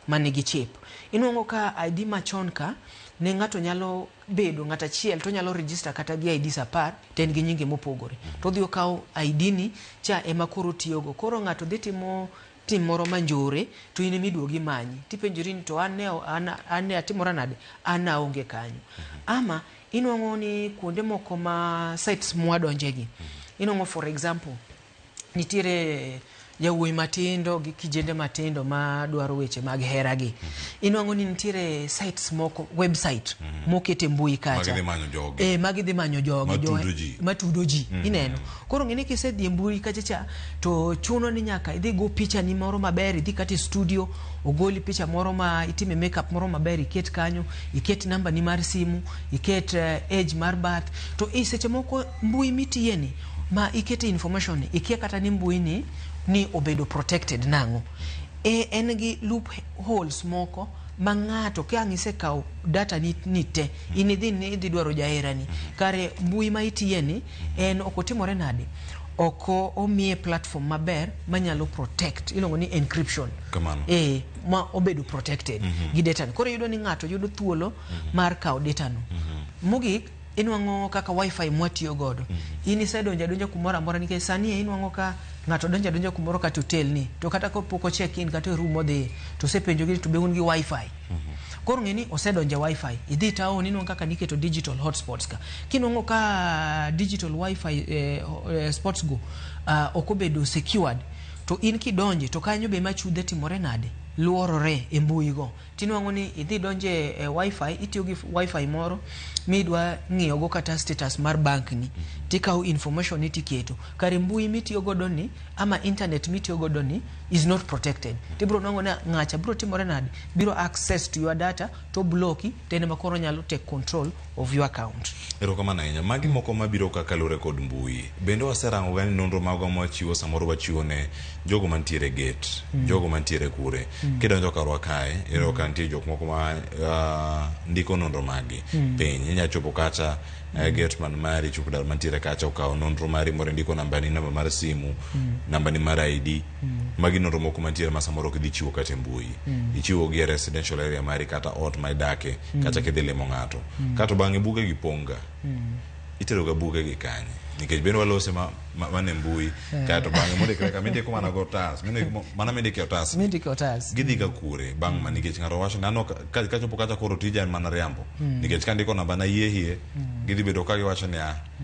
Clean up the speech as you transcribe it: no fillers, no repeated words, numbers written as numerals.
Manigi chip. Inuang'o ka ID machon ka ne ng'ato nyalo bedo ng'at achiel to onyalo register kata gi IDs 10 to en gi nyinge mopogore. To odhi okawo ID ni cha ema koro otiyogo. Koro ng'ato dhi timo tim moro ma njore to in ema iduogo imanyi. Tipenjori ni to an ne an ne atimora nade? An aonge kanyo. Ama inuang'o ni kuonde moko ma sites mwadonje gi, inuang'o for example nitiere yawuoyi matindo gi kijende matindo ma dwaro weche mag hera gi. Inwang'o ni nitiere sites moko, website moket e mbui kacha. Magidhi manyo jogi. Eh, magidhi manyo jogi. Matudo ji. Matudo ji. Ineno. Koro ng'e ni kisedhi e mbui kacha cha, to chuno ni nyaka idhi go picha ni moro maber, idhi kata e studio, ogoli picha moro ma itime makeup moro maber, iket kanyo, iket namba ni mar simu, iket age mar birth. To e seche moko mbui mitiye ni, ma ikete information ni, ikia kata ni mbui ni ni obedo protected nang'o. E, en gi loopholes moko ma ng'ato ka ang' isekawo data ni, ni te, in idhi ni idhi dwaro jaherani. Kare mbui ma itiye ni, en ok otimore nade? Ok omiye platform maber manyalo protect, iluongo ni encryption. Kamano. E, ma obedo protected gi data ni. Koro iyudo ni ng'ato yudo thuolo mar kawo data no. Mogik, inwang'o kaka wifi mwatiyo godo. In isedonjo adonja kumoro amora nikech sani e inwang'o ka ng'ato donjo adonja kumoro kata hotel ni to kata kapok o check in kata e room odhiye to osepenjogi ni to be un gi wifi. Koro ng'e ni osedonjo e wifi. Idhi town inwang'o kaka niketo digital hotspots ka. Kinwang'o ka digital wifi spots go ok obedo secured to in kidonje to kanyo be machudhe timore nade? Luorore e mbui go. Tinwang'o ni idhi donje e wifi, itiyo gi wifi moro midwa ng'iyo go kata status mar bank ni, tikawo information ni tiketo. Kare mbui mitiyo godo ni ama internet mitiyo godo ni is not protected. Tibiro nwang'o ni ng'acha biro timore nade? Biro access to your data to bloki to en ema koro onyalo take control of your account. Erokamano ahinya. Magi moko mabiro ka kaluwore kod mbui. Bende waserango ga ni nonro magwa mwachiwo samoro wachiwo ne jogo mantiere e gate, jogo mantiere kure. Kidonjo karwa kae, iyudo ka nitie jok moko ma ndiko nonro maggi piny. Inya chopo kacha gate man mari, chukdar mantiere kacha okawo nonro mari moro indiko nambani, namba mar simu, nambani mar ID. Magi nonro moko mantiere ma samoro ok idhi chiwo kata e mbui. Ichiwo gi e residential area mari kata ot ma idake kata kidhi limo ng'ato. Kato bang'e buge gi pong' ga. Itero ga buge gi kanye? Nikech bende walose ma, ma, mane mbui kaeto bang'e mondikre ka mindiko mana go otas mindiko mana mindiko e otas Mindiko e otas. Gidhi ga kure bang' ma nikech ng'ato wacho ni an ok kachopo kacha koro tija en mana riambo nikech kandiko namba na hie hie gidhi bedo ka giwacho ni a